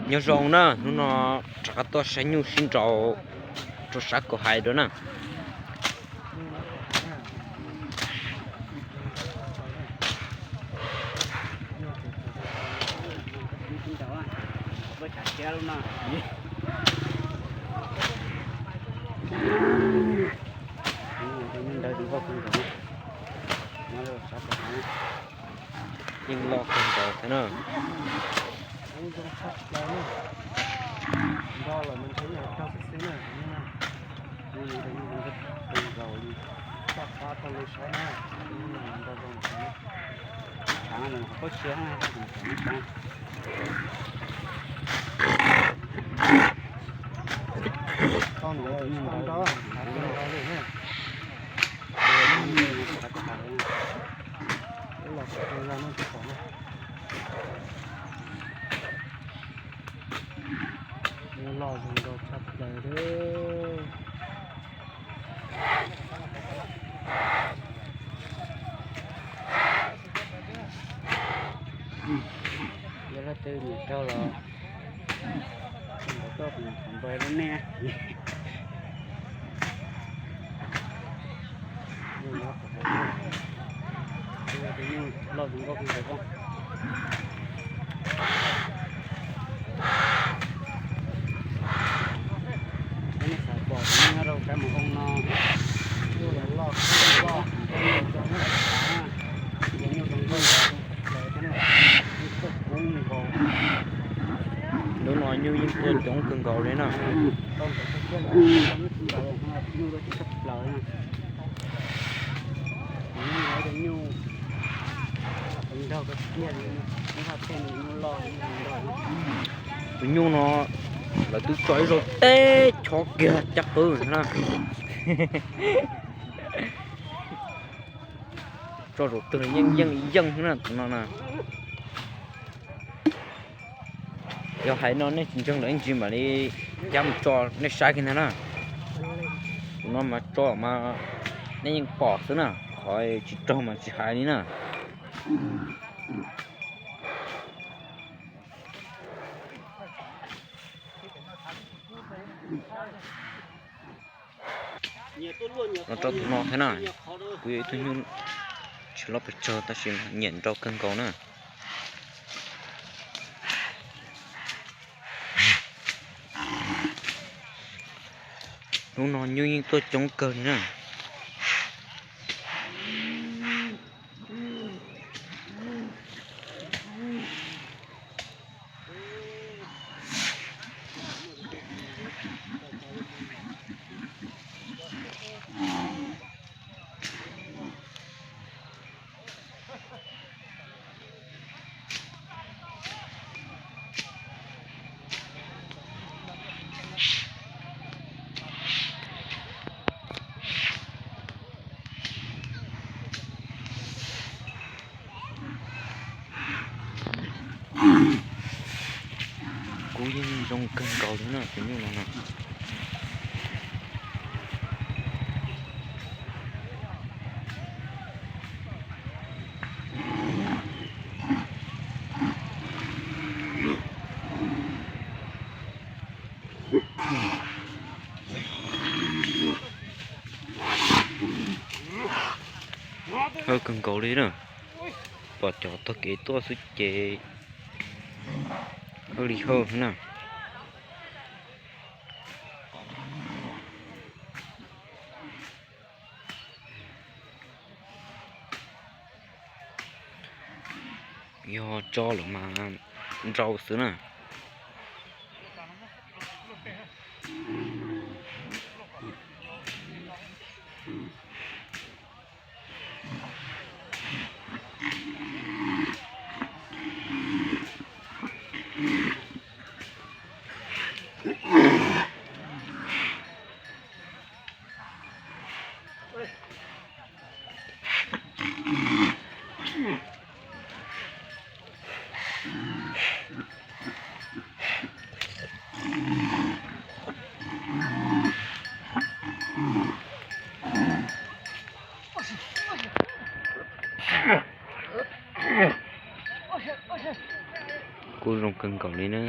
Nyob zoo na, hnub no rov qab tuaj saib nyuj sib nraus rau sab kaum hais dua na. Yeej loj kawg nkaus thiab na. Loj zoo nkauj tshaj plaws li. Yog leej twg nyiam raug los ntaus tuaj kuv npawg lub nej. Loj zoo nkauj kawg nkaus. Nej xav pom tus nyuj nyob rau sab mus oo no, nyuj loj loj, nyuj zoo nkauj, nyuj tuaj kub nkaus. Hnub no nyuj yeej tuaj coob kawg nkaus li na. Tus nyuj no lawv twb tso ib zaug teb chob kiag caj qwb na. Tso zaum twg yeej yeej yeej xwb na tus no na. Yog hais no nej tsis ntseeg lawm ib ntsis mam li cab mus tso nej saib kiag ntag na. Tus no mas tso mas nej yeej pom xwb na, qhov tsis raug mas tsis hais li na. Los rau tus no thiab na, kuj yog ib tug nyuj tsis loj pes tsawg tab sis mas nyiam nraus kawg nkaus na. Hnub no nyuj yeej tuaj coob kawg li na. Kub yeej zoo kawg nkaus li na tus nyuj no na. Hawj kawg nkaus li na. Pom cov taug kev tuaj xwb ces hawj li hawj na. Yog tso lawm mas nrau xwb na. Kuj zoo kawg nkaus li na.